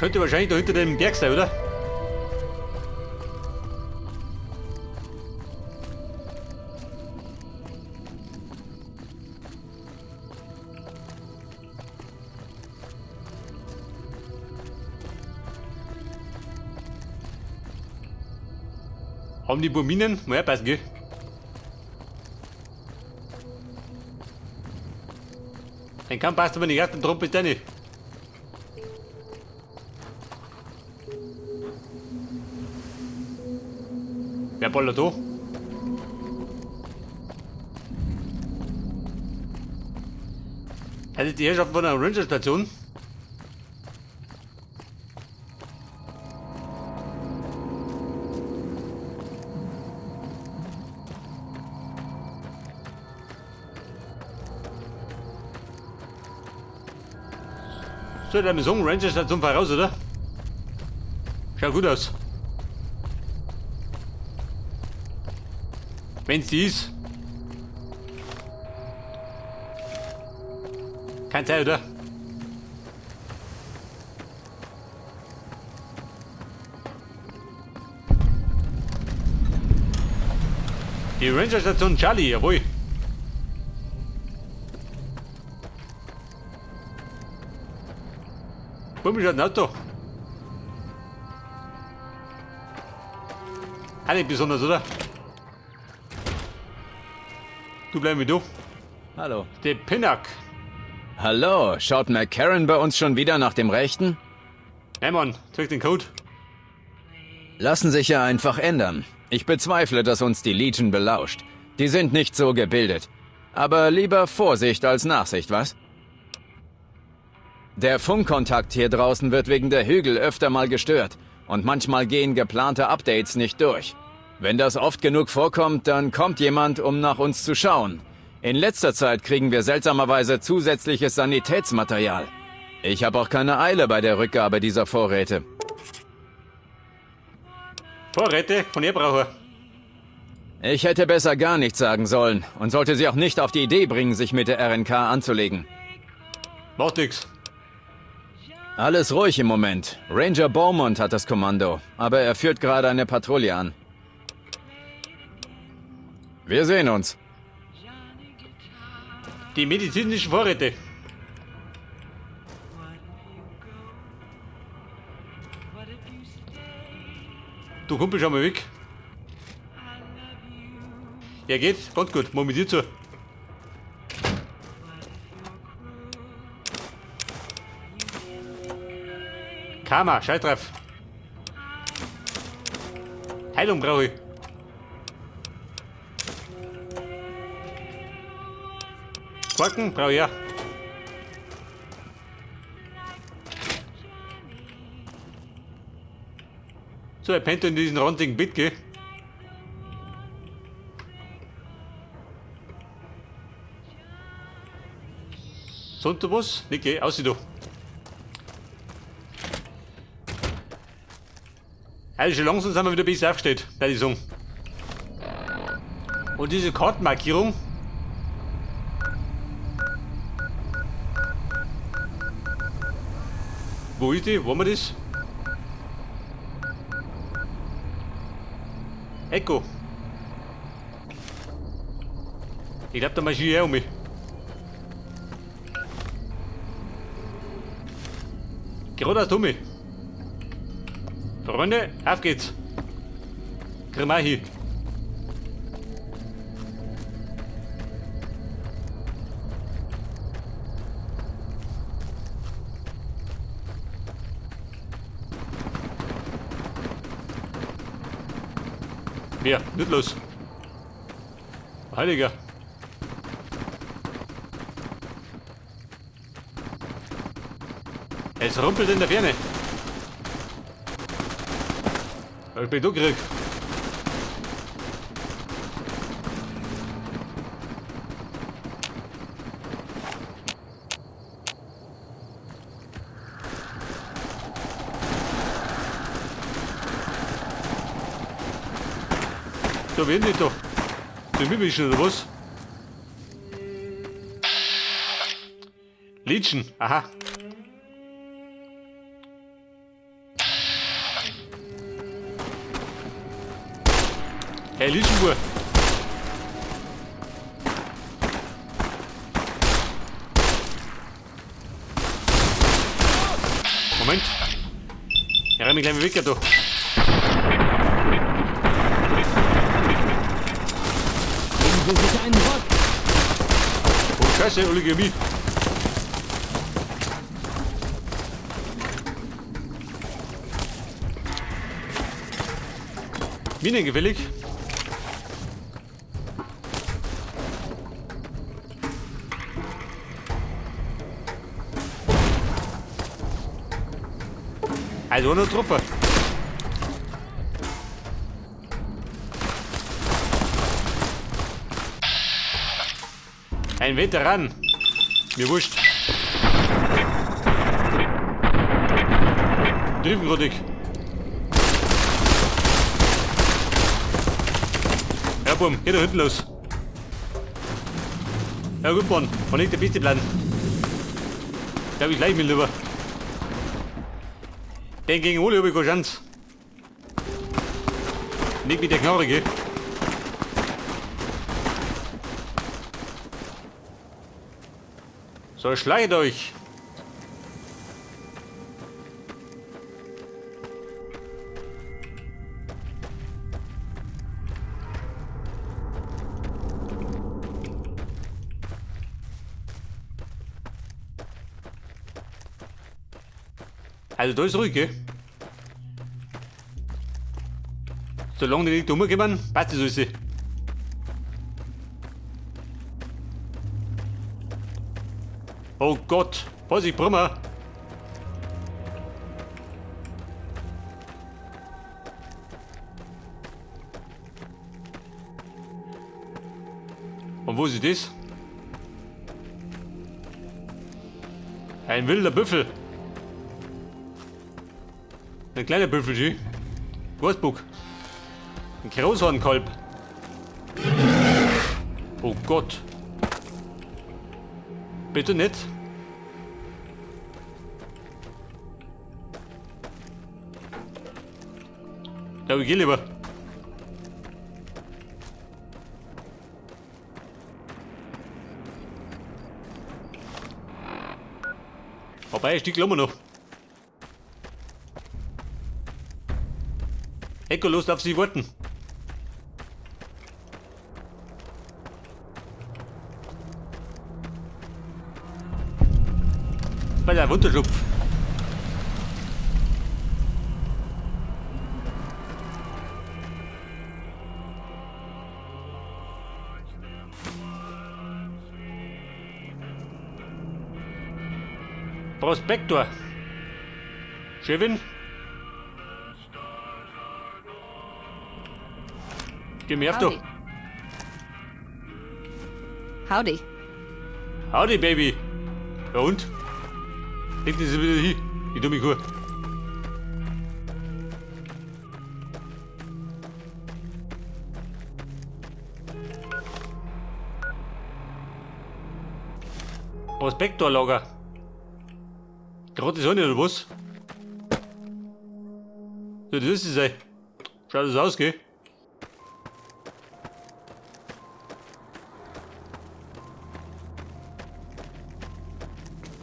Könnte wahrscheinlich da hinter dem Berg sein, oder? Haben die Burminen? Naja, passt, gell? Den kann passt aber nicht, dann trumpelt der nicht. Wer ballert da? Das ist die Herrschaft von einer Ranger-Station. So, der Song Ranger Station voraus, oder? Schaut gut aus. Wenn's die ist. Kein Zeit, oder? Die Ranger Station Charlie, jawohl. Komisch ein Auto. Auch nicht besonders, oder? Du bleib mit du. Hallo. Der Pinnack. Hallo, schaut McCarran bei uns schon wieder nach dem Rechten? Nein, Mann, zeig den Code. Lassen sich ja einfach ändern. Ich bezweifle, dass uns die Legion belauscht. Die sind nicht so gebildet. Aber lieber Vorsicht als Nachsicht, was? Der Funkkontakt hier draußen wird wegen der Hügel öfter mal gestört. Und manchmal gehen geplante Updates nicht durch. Wenn das oft genug vorkommt, dann kommt jemand, um nach uns zu schauen. In letzter Zeit kriegen wir seltsamerweise zusätzliches Sanitätsmaterial. Ich habe auch keine Eile bei der Rückgabe dieser Vorräte. Vorräte von ihr brauche. Ich hätte besser gar nichts sagen sollen und sollte sie auch nicht auf die Idee bringen, sich mit der RNK anzulegen. Macht nix. Alles ruhig im Moment. Ranger Beaumont hat das Kommando, aber er führt gerade eine Patrouille an. Wir sehen uns. Die medizinischen Vorräte. Du Kumpel, schau mal weg. Ja, geht. Ganz gut. Mach mit dir zu. Karma, scheiß drauf. Heilung brauche ich. Korken brauche ich ja. So, er pennt in diesem ranzigen Bett, gell? Sonst was? Nicht, gell? Aussieh da. Also schon langsam sind wir wieder besser aufgestellt, würde ich sagen. Und diese Kartenmarkierung. Wo ist die? Wo haben wir das? Echo. Ich glaube, da marschiere ich auch um mich. Geradeaus, Tommy. Freunde, auf geht's. Kriegen wir hin. Ja, nicht los. Heiliger. Es rumpelt in der Ferne. Ich bin du gekriegt. Da werden die doch. Die mitmischen oder was? Legion, aha. Hey, Lischenbur. Moment. Ich renn mich gleich mal weg, da. Legen Sie sich einen Rock. Oh, Scheiße, alle gegen mich. Minen gefällig. Also nur Truppe. Ein Veteran. Mir wurscht. Drüben. Ja, Bum, geh da hinten los. Ja gut, Mann. War nicht der beste Plan. Da hab ich gleich mit lieber. Den gegen Ole hab ich keine Chance. Nicht mit der Knarre, gell? So, schleit euch! Also da ist ruhig, gell? Solange die nicht rumkommen, passt das alles. Oh Gott, Vorsicht, Brummer! Und wo ist das? Ein wilder Büffel. Ein kleiner Büffel, schön. Großbuck. Ein Großhornkalb. Oh Gott. Bitte nicht. Ja, ich geh lieber. Wobei, ein Stück immer noch. Echo, los, auf sie warten. Bei der Wunderschlupf. Prospektor. Chevin? Geh mir auf, du. Howdy. Howdy, Baby. Ja und? Leg das wieder hin, die dumme Kuh. Prospektorlager. Gerade ist auch nicht, oder was? So, das ist es, ey. Schaut das aus, gell?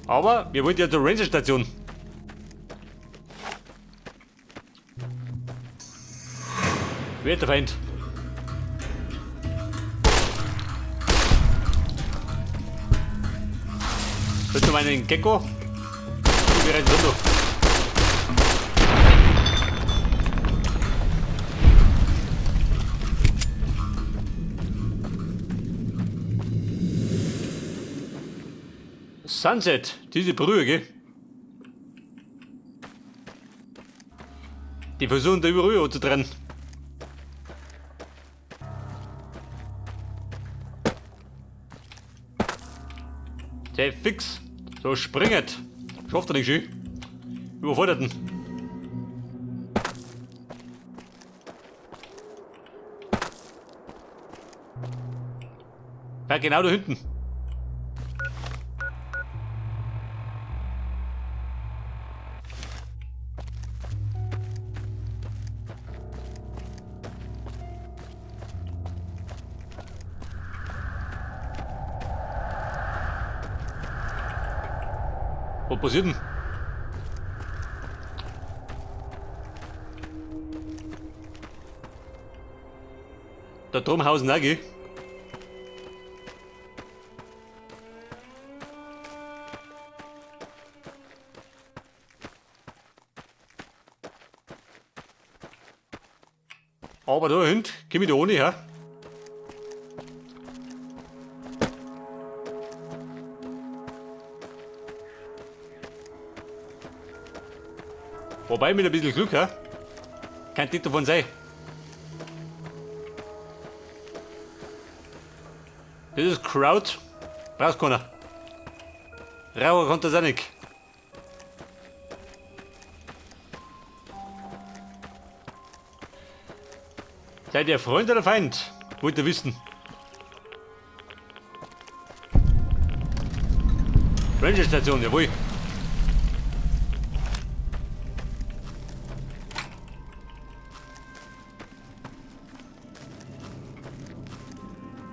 Aber wir wollten ja zur Ranger-Station. Wer ist der Feind? Willst du meinen Gecko? Wir rennen schon noch. Sunset, diese Brühe, gell? Die versuchen da überall zu trennen. Der fix. So springet. Schafft er nicht schön. Überforderten. Ja, genau da hinten. Was passiert denn? Da drum hausen auch, gell? Aber da hinten komm ich da ohne her. Wobei mit ein bisschen Glück, hä? Kann nicht davon sein. Das ist Crowd. Brauchst keiner. Rauer konnte das auch nicht. Seid ihr Freund oder Feind? Wollt ihr wissen. Ranger Station, jawohl.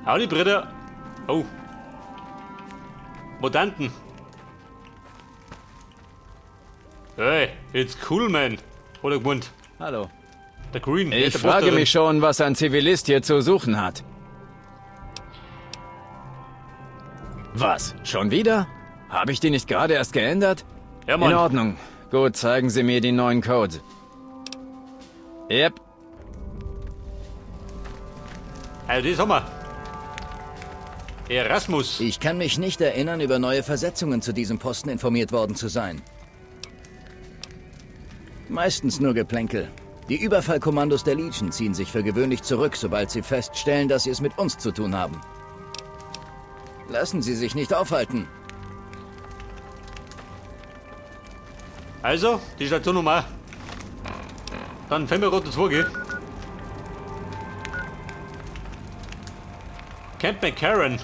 Howdy, Brüder. Oh. Mutanten. Hey, it's cool, man. Hat er gemeint. Hallo. Der Green. Ich der frage Posterin. mich schon, was ein Zivilist hier zu suchen hat. Was? Schon wieder? Habe ich die nicht gerade erst geändert? Ja, Mann. In Ordnung. Gut, zeigen Sie mir die neuen Codes. Yep. Also, das haben wir. Erasmus. Ich kann mich nicht erinnern, über neue Versetzungen zu diesem Posten informiert worden zu sein. Meistens nur Geplänkel. Die Überfallkommandos der Legion ziehen sich für gewöhnlich zurück, sobald sie feststellen, dass sie es mit uns zu tun haben. Lassen Sie sich nicht aufhalten. Also, die Station Nummer. Dann fällt mir gerade dazu, gell? Camp McCarran.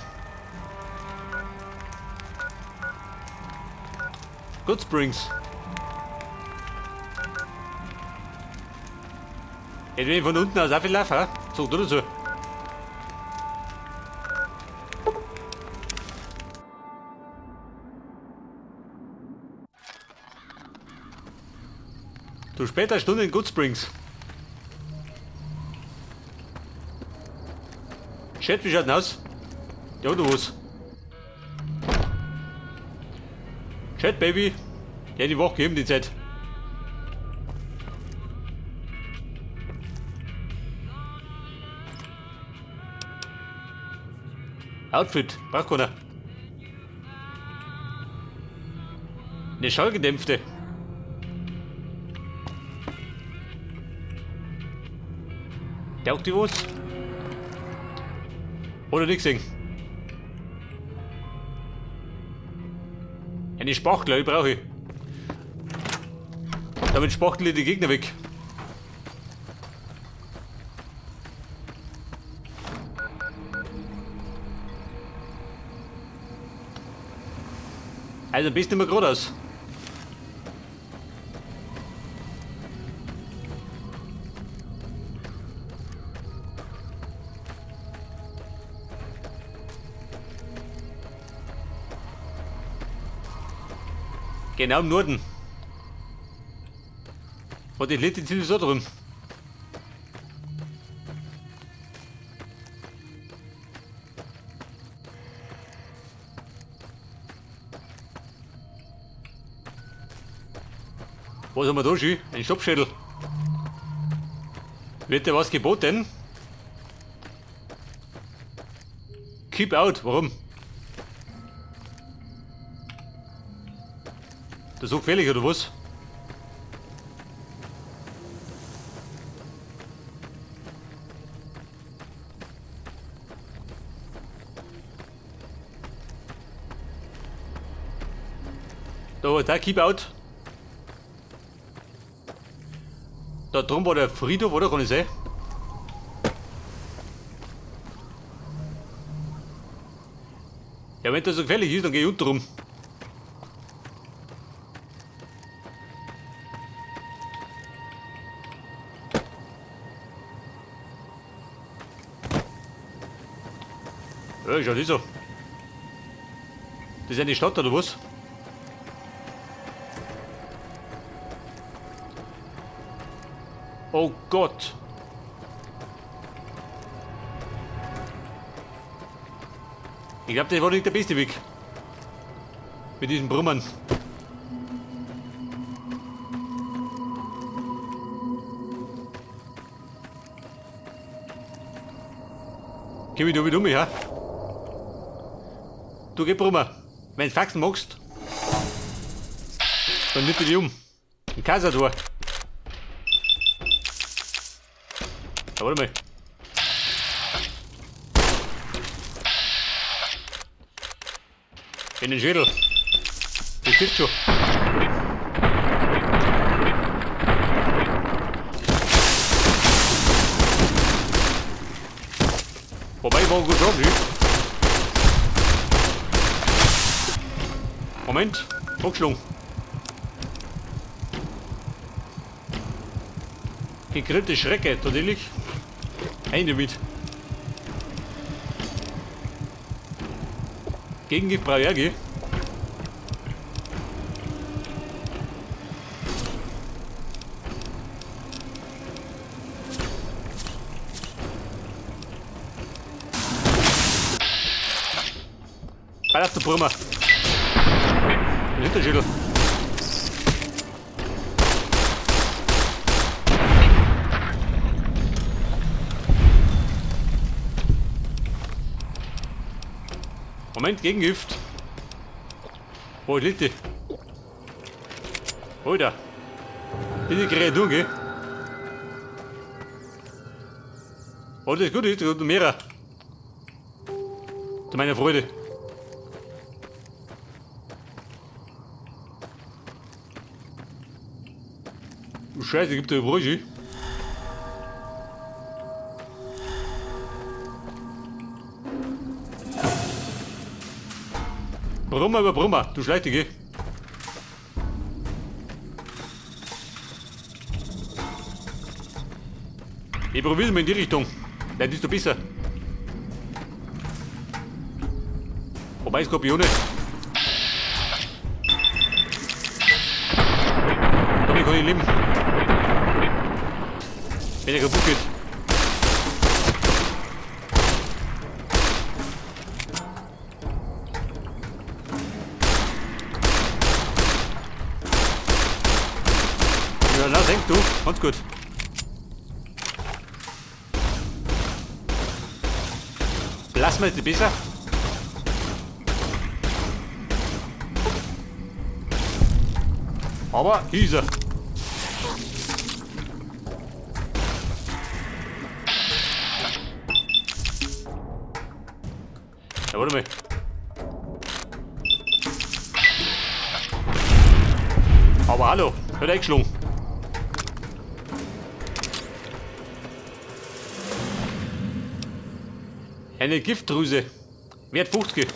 Good Springs. Hätte ich von unten aus auch viel laufen, hä? So, oder so. Zu später Stunde in Good Springs. Chat, wie schaut denn aus? Ja, du was? Chat, Baby. Ja, die Woche geben die Zeit. Outfit, braucht keiner. Eine schallgedämpfte. Taugt die was? Oder nix gesehen? Eine Spachtel, die brauche ich. Damit spachtel ich die Gegner weg. Also am besten immer geradeaus. Genau im Norden. Und die Leute sind so drin. Was haben wir da schon? Ein Stoppschädel. Wird dir was geboten? Keep out, warum? Das ist so gefährlich, oder was? Da, keep out. Da drum war der Friedhof, oder? Kann ich sehen? Ja, wenn das so gefährlich ist, dann geh ich unten rum. Ja, schaut nicht so. Das ist eine Stadt, oder was? Oh Gott. Ich glaube, das war nicht der beste Weg. Mit diesen Brummern. Geh mich da wieder um, ja? Du geh Brummer. Wenn du Faxen magst, dann nimm dich um. Ein Kassador. Ja, warte mal. In den Schädel. Das sitzt schon. Wobei, war gut schon, ne? Moment, angeschlagen. Gegrillte Schrecke, tatsächlich. Ein damit. Gegengift brauche ich auch, gell? Ball auf der Brummer. Den Hinterschädel. Moment, Gegengift. Wo liegt die? Alter. Diese Kreatur, gell? Oh, das ist gut, das ist gut, mehrer. Zu meiner Freude. Oh, Scheiße, gibt da Brüche. Brummer über Brummer, du Schleichtige. Ich probier's mal in die Richtung. Vielleicht ist du besser. Wobei Skorpione. Damit kann ich leben. Wenn er kaputt geht. Ja, na, denk du. Ganz gut. Plasma ist besser. Aber hier ist er. Ja, warte mal. Aber hallo, hört eingeschlagen. Eine Giftdrüse. Wert 50.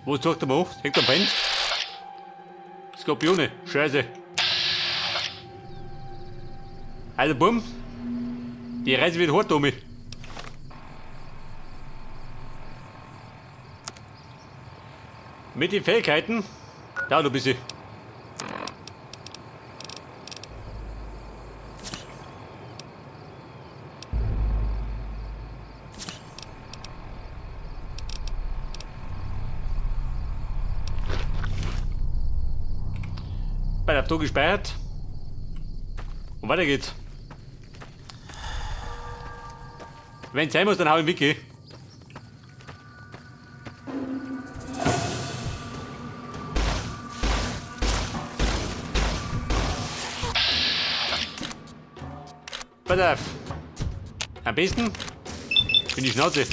Wo zeigt er mal auf? Hängt am Bein. Skorpione. Scheiße. Also bumm. Die Reise wird hart, Tommy. Mit den Fähigkeiten. Da noch ein bisschen. Bei der Tor gespeichert. Und weiter geht's. Wenn es sein muss, dann hau ich Wiki. Pass auf. Am besten in die Schnauze.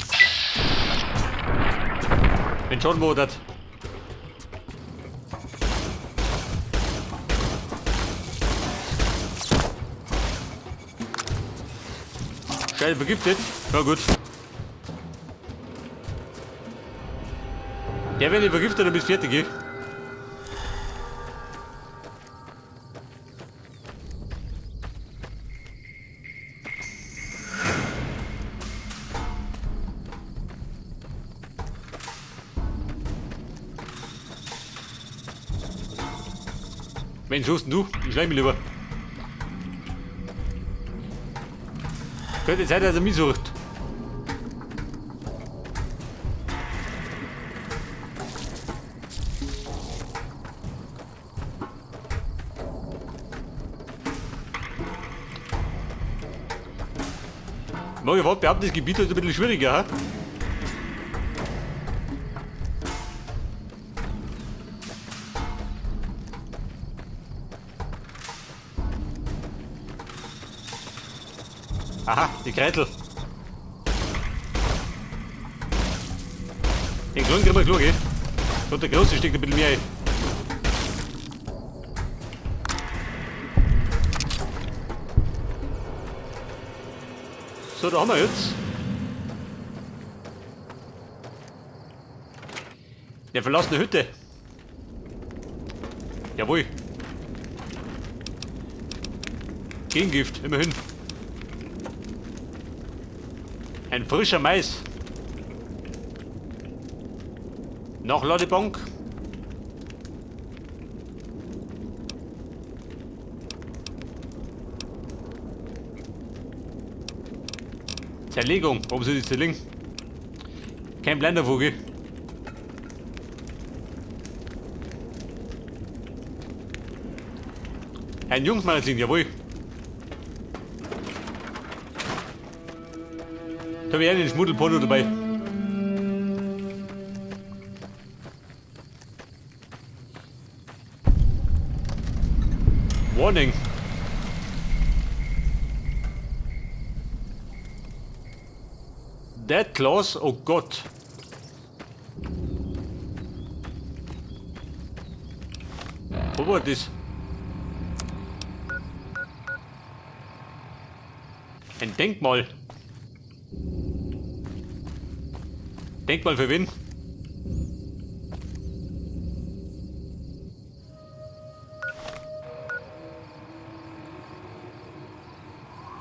Wenn schon modert. Scheiße, vergiftet. Na gut. Der, wenn ich vergiftet, dann bist du fertig, gell? Wen suchst denn du? Ich schleich mich lieber. Könnte Zeit, dass er mich sucht. Mag ich behaupten, das Gebiet ist ein bisschen schwieriger, ha? Aha, die Kreitel. Den kleinen kriegen wir klar, gell? Und der große steckt ein bisschen mehr ein. So, da haben wir jetzt. Der verlassene Hütte. Jawohl. Gegengift, immerhin. Ein frischer Mais. Nachladebank. Zerlegung. Warum soll ich zerlegen? Kein Blendervogel. Ein Jungsmagazin, jawohl. Da habe ich einen Schmuddelporno dabei. Warning. Dead Claws, oh Gott. Wo war das? Ein Denkmal. Denkmal für wen?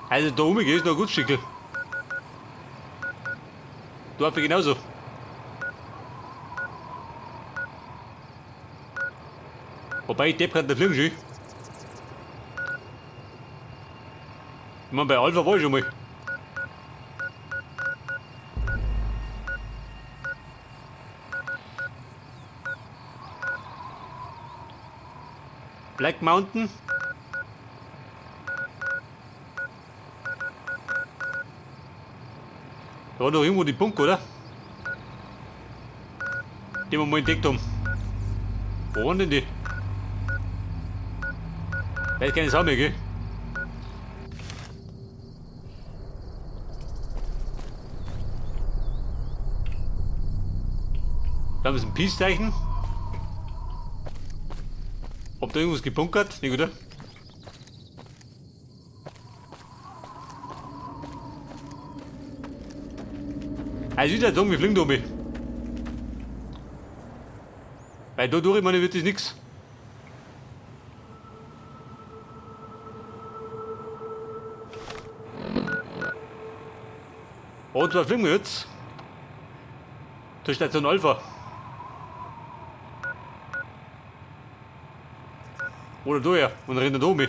Also da oben ist noch gut Schickel. Du hast genauso. Wobei ich Depp kann da fliegen schon. Ich meine, bei Alpha war ich schon mal. Black Mountain. Da war doch irgendwo die Bunker, oder? Die wir mal entdeckt haben. Wo waren denn die? Weiß keine Sau mehr, gell? Da haben wir ein Peace-Zeichen. Ob da irgendwas gebunkert? Nicht, oder? Also ich würde sagen, wir fliegen da oben. Weil da durch, meine, wird das nix. Und zwar fliegen wir jetzt. Zur Station Alpha. Oder da her und rennen da oben.